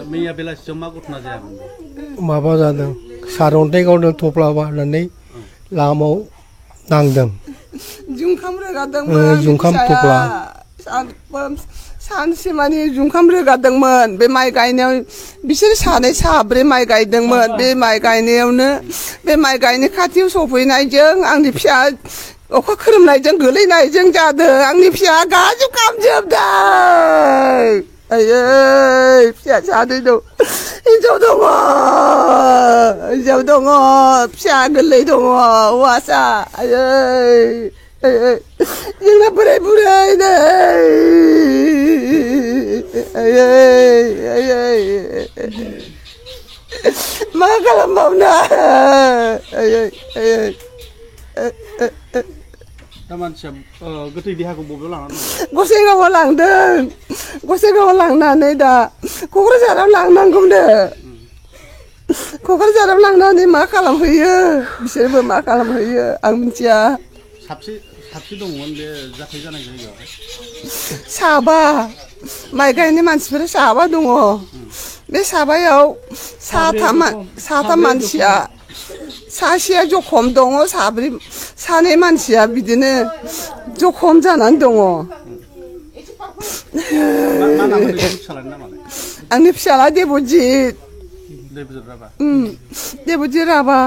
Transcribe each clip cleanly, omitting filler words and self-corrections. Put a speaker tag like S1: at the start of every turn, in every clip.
S1: मैया बेलासियाव मा घटना जायामोन
S2: माबा जादों सारअन्थाइ गावदों थफ्ला बारनानै लामायाव नांदों
S3: जुंखाम रोगादोंमोन
S2: जुंखाम थफ्ला
S3: सानसेमानि जुंखाम रोगादोंमोन बे माइ गायनायाव बिसोर सानै साब्रै माइ गायदोंमोन बे माइ गायनायावनो बे माइ गायनाय खाथियाव सफैनायजों आंनि फिसा अखा खोरोमनायजों गोलैनायजों जादों आंनि फिसा गाज्रि खामजोबदों आयै फिसा सानै दं हिनजाव दङ फिसा गोरलै दङ हौवासा आयै जोंना बोराय बुरै नै आयै मा खालामबावनो आयै
S1: दा मानसिया गोथै देहाखौ बबेयाव लानानै
S3: गसाइगावआव लांदों गसाइगावआव लांनानै दा क'क्राझाराव लांनांगौनो क'क्राझाराव लांनानै मा खालामहैयो बिसोरबो मा खालामहैयो आं मिथिया
S1: साबसे दंमोन बे जाथाय जानाय जायगायाव
S3: साबा माइ गायनाय मानसिफोरा साबा दङ बे साबायाव साथाम मानसिया सासेया जखम दङ सानै मानसिया बिदिनो जखम जानानै दङ आंनि फिसाला देबजित राभा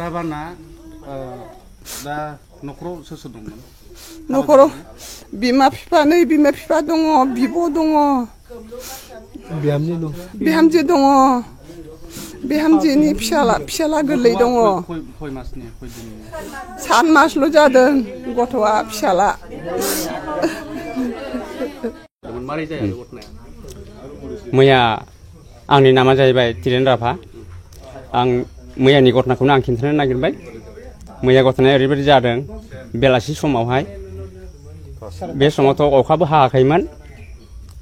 S1: राभाना दा न'खराव सोर सोर दंमोन
S3: न'खराव बिमा बिफा दङ बिब' दङ बिहामजो दङ बिहामजोनि फिसाला गोरलै दङ 7 मासल' जादों गथ'आ फिसाला
S4: मैया आंनि नामा जाहैबाय तिरेन राभा आं मैयानि घटनाखौनो आं खिन्थानो नागिरबाय मैया घटनाया ओरैबायदि जादों बेलासि समावहाय बे समावथ' अखाबो हायाखैमोन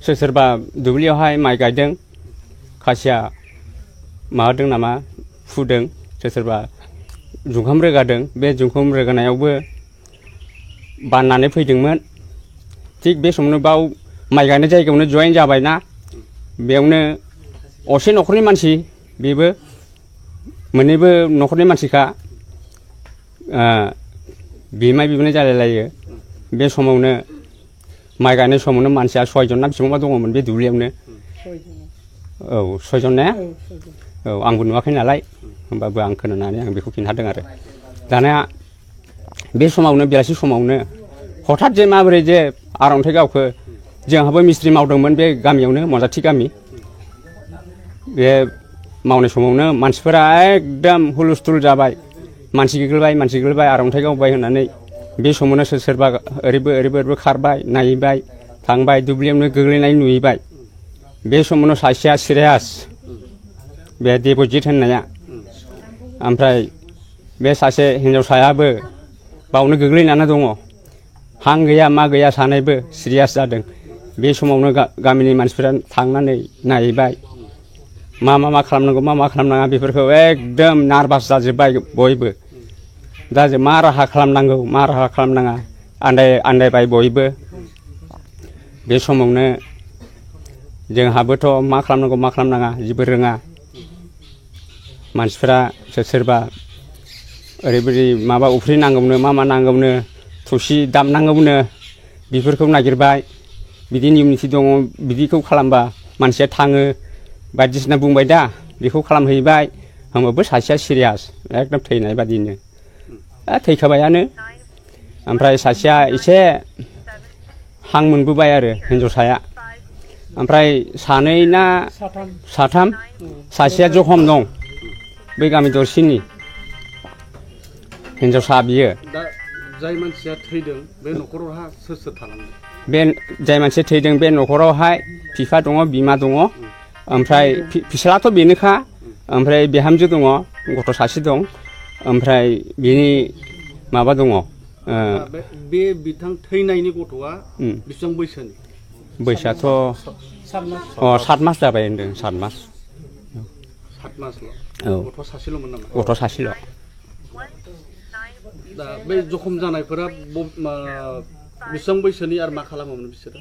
S4: सोरबा दुब्लियावहाय माइ गायदों खासिया माबादों नामा फुदों सोरबा जुंखाम रोगादों बे जुंखाम रोगानायावबो बाननानै फैदोंमोन थिग बे समावनो बाव माइ गायनाय जायगायावनो जयेन जाबायना बेयावनो असे न'खरनि मानसि बेबो मोननैबो न'खरनि मानसिखा बिमाय बिबोनाय जालायलायो बे समावनो माइ गायनाय समावनो मानसिया 6 जन ना बेसेबांबा दङमोन बे दुब्लियावनो औ 6 जन ना औ आंबो नुवाखै नालाय होमबाबो आं खोनानानै आं बेखौ खिन्थादों आरो दाना बे समावनो बेलासि समावनो हठात जे माबोरै जे आरन्थाइ गावखो जोंहाबो मिस्ट्रि मावदोंमोन बे गामियावनो मजाथि गामि बे मावनाय समावनो मानसिफोरा एकदम हुलुस्थुल जाबाय मानसि गिगोलबाय आरन्थाइ गावबाय होननानै बे समावनो सोरबा ओरैबो खारबाय नायबाय थांबाय दुब्लियावनो गोग्लैनाय नुहैबाय बे समावनो सासेया सिरियास बे देबजित होननाया ओमफ्राय बे सासे हिनजावसायाबो बावनो गोग्लैनानै दङ हां गैया मा गैया सानैबो सिरियास जादों बे समावनो गामिनि मानसिफोरा थांनानै नायबाय मा खालामनांगौ मा खालामनाङा बेफोरखौ एकदम नार्भास जाजोब्बाय बयबो दा मा राहा खालामनांगौ मा राहा खालामनाङा आन्दायबाय बयबो बे समावनो जोंहाबोथ' मा खालामनांगौ मा खालामनाङा जेबो रोङा मानसिफोरा सोरबा ओरैबायदि माबा उफ्रि नांगौनो मा नांगौनो थुसि दामनांगौनो बेफोरखौ नागिरबाय बिदि नियम निथि दङ बिदिखौ खालामबा मानसिया थाङो बायदिसिना बुंबाय दा बेखौ खालामहैबाय होमबाबो सासेया सिरियास एकदम थैनाय बादिनो थैखाबायानो ओमफ्राय सासेया एसे हां मोनबोबाय आरो हिनजावसाया ओमफ्राय सानै ना साथाम सासेया जखम दं बै गामि दरसिनि हिनजावसा बियो
S1: दा जाय मानसिया थैदों बे न'खरावहा सोर थालांदों
S4: बे जाय मानसि थैदों बे न'खरावहाय बिफा दङ बिमा दङ ओमफ्राय फिसालाथ' बेनोखा ओमफ्राय बिहामजो दङ गथ' सासे दं ओमफ्राय बिनि माबा दङ
S1: बे बिथां थैनायनि गथ'आ बेसेबां बैसोनि
S4: बैसोआथ' 7 मास जाबाय होनदों 7 मास
S1: 7 मासल'
S4: औ
S1: गथ' सासेल'मोन नामा
S4: गथ' सासेल'
S1: दा बे जखम जानायफोरा बेसेबां बैसोनि आरो मा खालामोमोन बिसोरो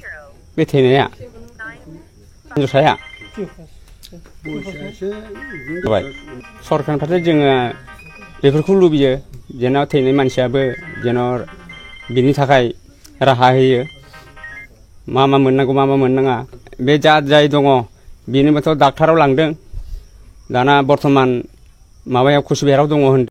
S4: बे थैनाया हिनजावसाया जाबाय सरकारनिफ्राय जोङो बेफोरखौ लुबैयो जेन' थैनाय मानसियाबो जेन' बिनि थाखाय राहा होयो मा मोननांगौ मा मोननाङा बे जाय दङ बेनोबोथ' डाक्टाराव लांदों दाना बर्थमान माबायाव कुचबिहाराव दङ होनदों